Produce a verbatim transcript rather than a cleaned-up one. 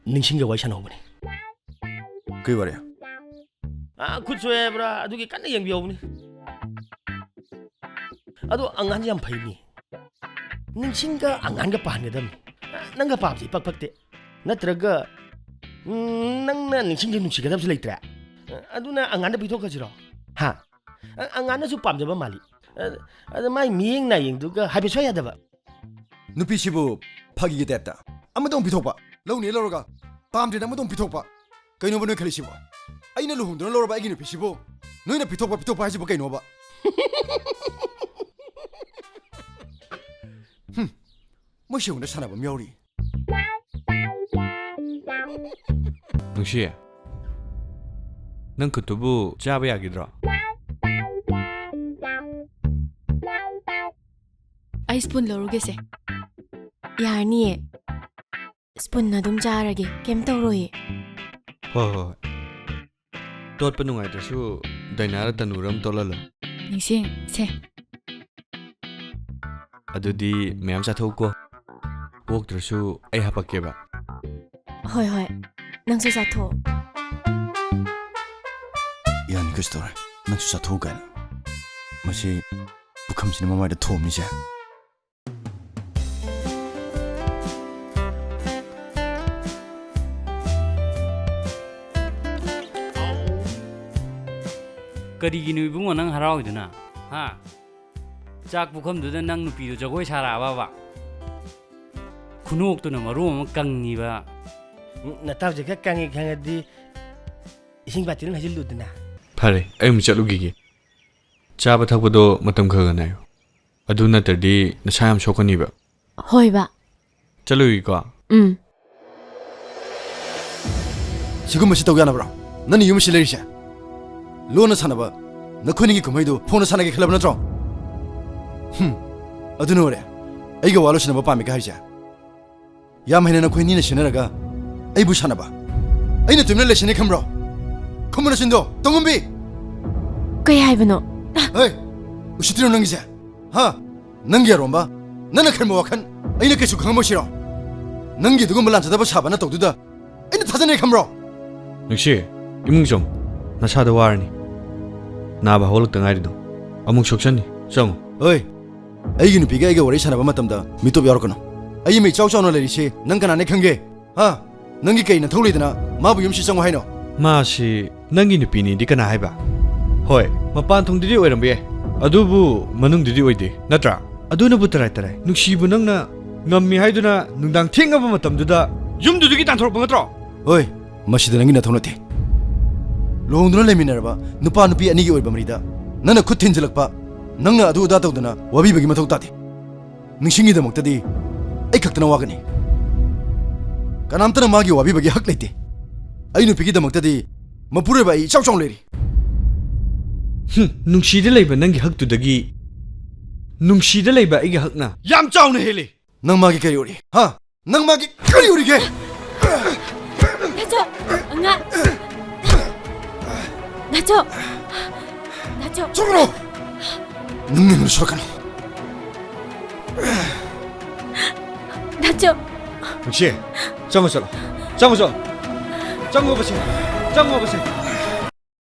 ꯅꯤꯡꯁꯤꯡꯒ ꯋꯥꯔꯤ ꯁꯥꯟꯅꯍꯧꯕꯅꯤ꯫ ꯀꯩ ꯋꯥꯔꯤ? ꯑꯥ, ꯈꯨꯠ ꯁꯣꯛꯑꯦ ꯍꯥꯏꯕ꯭ꯔꯥ, ꯑꯗꯨꯒꯤ ꯀꯟꯅ ꯌꯦꯡꯕꯤꯍꯧꯕꯅꯤ꯫ ꯑꯗꯣ ꯑꯉꯥꯟꯁꯦ ꯌꯥꯝ ꯐꯩꯅꯤ꯫ ꯅꯤꯡꯁꯤꯡꯒ ꯑꯉꯥꯟꯒ ꯄꯥꯍꯟꯒꯗꯕꯅꯤ꯫ ꯅꯪꯒ ꯄꯥꯕꯁꯦ ꯏꯄꯛ ꯄꯛꯇꯦ꯫ ꯅꯠꯇ꯭ꯔꯒ, ꯎꯝ, ꯅꯪꯅ ꯅꯤꯡꯁꯤꯡꯁꯦ ꯅꯨꯡꯁꯤꯒꯗꯕꯁꯨ ꯂꯩꯇ꯭ꯔꯦ꯫ ꯑꯗꯨꯅ ꯑꯉꯥꯟꯗ ꯄꯤꯊꯣꯛꯈ꯭ꯔꯁꯤꯔꯣ? ꯍꯥ? ꯑ-, ꯑꯉꯥꯟꯅꯁꯨ ꯄꯥꯝꯖꯕ ꯃꯥꯜꯂꯤ꯫ ꯑ-, ꯑꯗ ꯃꯥꯏ ꯃꯤꯠꯌꯦꯡ ꯅꯥꯌꯦꯡꯗꯨꯒ ꯍꯥꯏꯐꯦꯠ ꯁꯣꯏ ꯌꯥꯗꯕ꯫ ꯅꯨꯄꯤꯁꯤꯕꯨ ꯐꯥꯒꯤꯒꯤ ꯇꯥꯏꯞꯇ ꯑꯃꯇꯪ ꯄꯤꯊꯣꯛꯄ, ꯂꯧꯅꯤ ꯂꯧꯔꯒ, ꯄꯥꯝꯗ꯭ꯔꯦꯅ ꯑꯃꯇꯪ ꯄꯤꯊꯣꯛꯄ꯫ ꯀꯩꯅꯣꯕ ꯅꯣꯏ ꯈꯜꯂꯤꯁꯤꯕꯣ? ꯑꯩꯅ ꯂꯨꯍꯣꯡꯗꯨꯅ ꯂꯧꯔꯕ ꯑꯩꯒꯤ ꯅꯨꯄꯤꯁꯤꯕꯨ ꯅꯣꯏꯅ ꯄꯤꯊꯣꯛꯄ, ꯄꯤꯊꯣꯛꯄ ꯍꯥꯏꯁꯤꯕꯨ ꯀꯩꯅꯣꯕ? ꯍꯨꯝ, ꯃꯣꯏ ꯁꯤꯒꯨꯝꯕ ꯁꯥꯟꯅꯕ ꯑꯃ ꯌꯥꯎꯔꯤ꯫ ꯅꯨꯡꯁꯤ, ꯅꯪ ꯈꯨꯠꯇꯨꯕꯨ ꯆꯥꯕ ꯌꯥꯈꯤꯗ꯭ꯔꯣ? ꯑꯩ ꯁ꯭ꯄꯨꯟ ꯂꯧꯔꯨꯒꯦꯁꯦ꯫ ꯌꯥꯔꯅꯤꯌꯦ꯫ ꯁ꯭ꯄꯨꯟꯅ ꯑꯗꯨꯝ ꯆꯥꯔꯒꯦ, ꯀꯩꯝ ꯇꯧꯔꯣꯏꯌꯦ꯫ ꯍꯣꯏ, ꯍꯣꯏ, ꯍꯣꯏ꯫ ꯇꯣꯠꯄ ꯅꯨꯡꯉꯥꯏꯇ꯭ꯔꯁꯨ ꯗꯥꯏꯅꯥꯔ ꯇꯅꯨꯔ ꯑꯃ ꯇꯣꯠꯍꯜꯂꯣ꯫ ꯅꯤꯡꯁꯤꯡ, ꯁꯦ꯫ ꯑꯗꯨꯗꯤ ꯃꯌꯥꯝ ꯆꯥꯊꯣꯛꯎꯀꯣ꯫ ꯑꯣꯛꯇ꯭ꯔꯁꯨ ꯑꯩ ꯍꯥꯄꯛꯀꯦꯕ꯫ ꯍꯣꯏ, ꯍꯣꯏ꯫ ꯅꯪꯁꯨ ꯆꯥꯊꯣꯛꯑꯣ꯫ ꯌꯥꯅꯤ, ꯀꯩꯁꯨ ꯇꯧꯔꯣꯏ꯫ ꯅꯪꯁꯨ ꯆꯥꯊꯣꯛꯎ ꯀꯥꯏꯅ꯫ ꯃꯁꯤ ꯄꯨꯈꯝꯁꯤꯅ ꯃꯃꯥꯏꯗ ꯊꯣꯝꯃꯤꯁꯦ꯫ ꯀꯔꯤꯒꯤꯅꯣ ꯏꯕꯨꯡꯉꯣ ꯅꯪ ꯍꯔꯥꯎꯏꯗꯨꯅ? ꯍꯥ? ꯆꯥꯛ ꯄꯨꯈꯝꯗꯨꯗ ꯅꯪ ꯅꯨꯄꯤꯗꯣ ꯖꯒꯣꯏ ꯁꯥꯔꯛꯑꯕꯕ? ꯈꯨꯅꯣꯛꯇꯨꯅ ꯃꯔꯣꯟ ꯑꯃ ꯀꯪꯉꯤꯕ꯫ ꯎꯝ, ꯅꯇꯥꯎꯁꯦ ꯈꯔ ꯀꯪꯉꯤ ꯈꯪꯉꯗꯤ ꯏꯁꯤꯡ ꯕꯥꯇꯤꯜ ꯑꯃ ꯍꯩꯖꯤꯜꯂꯨꯗꯅ꯫ ꯐꯔꯦ, ꯑꯩ ꯑꯃꯨꯛ ꯆꯠꯂꯨꯈꯤꯒꯦ꯫ ꯆꯥꯕ ꯊꯛꯄꯗꯣ ꯃꯇꯝ ꯈꯔ ꯈꯔ ꯅꯥꯏꯌꯨ꯫ ꯑꯗꯨ ꯅꯠꯇ꯭ꯔꯗꯤ ꯅꯁꯥ ꯌꯥꯝ ꯁꯣꯛꯀꯅꯤꯕ꯫ ꯍꯣꯏ, ꯕꯥ꯫ ꯆꯠꯂꯨꯏꯀꯣ? ꯎꯝ꯫ ꯁꯤꯒꯨꯝꯕꯁꯤ ꯇꯧ ꯌꯥꯅꯕ꯭ꯔꯣ? ꯅꯪꯅ ꯌꯨꯝ ꯑꯁꯤ ꯂꯩꯔꯤꯁꯦ? ꯂꯣꯟꯅ ꯁꯥꯟꯅꯕ ꯅꯈꯣꯏꯅꯤꯒꯤ ꯀꯨꯝꯍꯩꯗꯨ ꯐꯣꯟꯅ ꯁꯥꯟꯅꯒꯦ ꯈꯜꯂꯕ ꯅꯠꯇ꯭ꯔꯣ? ꯍꯨꯝ꯫ ꯑꯗꯨꯅ ꯑꯣꯏꯔꯦ꯫ ꯑꯩꯒ ꯋꯥ ꯂꯣꯏꯁꯤꯟꯅꯕ ꯄꯥꯝꯃꯤꯒ ꯍꯥꯏꯁꯦ? ꯌꯥꯝ ꯍꯩꯅ ꯅꯈꯣꯏ ꯑꯅꯤꯅ ꯁꯤꯟꯅꯔꯒ ꯑꯩꯕꯨ ꯁꯥꯟꯅꯕ꯫ ꯑꯩꯅ ꯇꯨꯃꯤꯟꯅ ꯂꯩꯁꯤꯟꯅꯤ ꯈꯟꯕ꯭ꯔꯣ? ꯈꯨꯝꯃꯨ ꯅꯆꯤꯟꯗꯣ, ꯇꯣꯡꯉꯝꯕꯤ! ꯀꯩ ꯍꯥꯏꯕꯅꯣ? ꯍꯩ! ꯎꯁꯤꯠꯇ꯭ꯔꯤꯔꯣ ꯅꯪꯒꯤꯁꯦ? ꯍꯥ? ꯅꯪꯒꯤ ꯑꯔꯣꯝꯕ, ꯅꯪꯅ ꯈꯟꯕ ꯋꯥꯈꯜ ꯑꯩꯅ ꯀꯩꯁꯨ ꯈꯪꯉꯝꯃꯣꯏꯁꯤꯔꯣ? ꯅꯪꯒꯤ ꯑꯗꯨꯒꯨꯝꯕ ꯂꯥꯟꯖꯗꯕ ꯁꯥꯕ ꯅꯇꯧꯗꯨꯗ ꯐꯖꯅ ꯈꯪꯕ꯭ꯔꯣ? ꯅꯨꯡꯁꯤ, ꯏꯃꯨꯡ ꯆꯪꯉꯨ꯫ ꯅꯁꯥꯗꯣ ꯋꯥꯔꯅꯤ꯫ ꯅꯥꯕ ꯍꯧꯒꯠꯂꯛꯇ ꯉꯥꯏꯔꯤꯗꯣ꯫ ꯑꯃꯨꯛ ꯁꯣꯛꯆꯅꯤ꯫ ꯆꯪꯉꯨ꯫ ꯍꯣꯏ꯫ ꯑꯩꯒꯤ ꯅꯨꯄꯤꯒ ꯑꯩꯒ ꯋꯥꯔꯤ ꯁꯥꯟꯅꯕ ꯃꯇꯝꯗ ꯃꯤꯇꯣꯞ ꯌꯥꯎꯔꯛꯀꯅꯨ꯫ ꯑꯩ ꯃꯤ ꯏꯆꯥꯎ ꯆꯥꯎꯅ ꯂꯩꯔꯤꯁꯦ ꯅꯪ ꯀꯅꯥꯅꯦ ꯈꯪꯒꯦ? ꯍꯥ? ꯅꯪꯒꯤ ꯀꯩ ꯅꯊꯧ ꯂꯩꯗꯅ ꯃꯥꯕꯨ ꯌꯨꯝꯁꯤ ꯆꯪꯉꯨ ꯍꯥꯏꯅꯣ? ꯃꯥꯁꯤ ꯅꯪꯒꯤ ꯅꯨꯄꯤꯅꯤꯗꯤ ꯀꯅꯥ ꯍꯥꯏꯕ? ꯍꯣꯏ, ꯃꯄꯥꯟ ꯊꯣꯡꯗꯨꯗꯤ ꯑꯣꯏꯔꯝꯕ ꯌꯥꯏ, ꯑꯗꯨꯕꯨ ꯃꯅꯨꯡꯗꯨꯗꯤ ꯑꯣꯏꯗꯦ, ꯅꯠꯇ꯭ꯔꯥ? ꯑꯗꯨꯅꯕꯨ ꯇꯔꯥꯏ ꯇꯔꯥꯏ꯫ ꯅꯨꯡꯁꯤꯕꯨ ꯅꯪꯅ ꯉꯝꯃꯤ ꯍꯥꯏꯗꯨꯅ ꯅꯨꯡꯗꯥꯡ ꯊꯦꯡꯉꯕ ꯃꯇꯝꯗꯨꯗ ꯌꯨꯝꯗꯨꯗꯒꯤ ꯇꯥꯟꯊꯣꯔꯛꯄ ꯅꯠꯇ꯭ꯔꯣ? ꯍꯣꯏ, ꯃꯁꯤꯗ ꯅꯪꯒꯤ ꯅꯊꯧ ꯅꯠꯇꯦ꯫ ꯂꯨꯍꯣꯡꯗꯨꯅ ꯂꯩꯃꯤꯟꯅꯔꯕ ꯅꯨꯄꯥ ꯅꯨꯄꯤ ꯑꯅꯤꯒꯤ ꯑꯣꯏꯕ ꯃꯔꯤꯗ ꯅꯪꯅ ꯈꯨꯠ ꯊꯤꯟꯖꯤꯜꯂꯛꯄ, ꯅꯪꯅ ꯑꯗꯨ ꯑꯗꯥ ꯇꯧꯗꯅ ꯋꯥꯕꯤꯕꯒꯤ ꯃꯊꯧ ꯇꯥꯗꯦ꯫ ꯅꯤꯡꯁꯤꯡꯒꯤꯗꯃꯛꯇꯗꯤ ꯑꯩ ꯈꯛꯇꯅ ꯋꯥꯒꯅꯤ꯫ ꯀꯅꯥꯝꯇꯅ ꯃꯥꯒꯤ ꯋꯥꯕꯤꯕꯒꯤ ꯍꯛ ꯂꯩꯇꯦ꯫ ꯑꯩ ꯅꯨꯄꯤꯒꯤꯗꯃꯛꯇꯗꯤ ꯃꯄꯨꯔꯣꯏꯕ ꯑꯩ ꯏꯆꯥꯎ ꯆꯥꯎꯅ ꯂꯩꯔꯤ꯫ ꯍꯨꯝ, ꯅꯨꯡꯁꯤꯗ ꯂꯩꯕ ꯅꯪꯒꯤ ꯍꯛꯇꯨꯗꯒꯤ ꯅꯨꯡꯁꯤꯗ ꯂꯩꯕ ꯑꯩꯒꯤ ꯍꯛꯅ ꯌꯥꯝ ꯆꯥꯎꯅ ꯍꯦꯜꯂꯤ꯫ ꯅꯪ ꯃꯥꯒꯤ ꯀꯔꯤ ꯎꯔꯤ? ꯍꯥ? ꯅꯪ ꯃꯥꯒꯤ ꯀꯔꯤ ꯎꯔꯤꯒꯦ? ꯅꯆꯣ! ꯉꯥ-, ꯅꯆꯣ! ꯅꯆꯣ! ꯆꯠꯈ꯭ꯔꯣ! ꯅꯪ ꯅꯤꯡꯅ ꯁꯣꯏꯔꯛꯀꯅꯨ꯫ ꯅꯆꯣ! ꯅꯨꯡꯁꯤ, ꯆꯪꯉꯣ ꯆꯠꯂꯣ꯫ ꯆꯪꯉꯣ ꯆꯠꯂꯣ꯫ ꯆꯪꯉꯣꯕꯁꯦ꯫ ꯆꯪꯉꯣꯕꯁꯦ꯫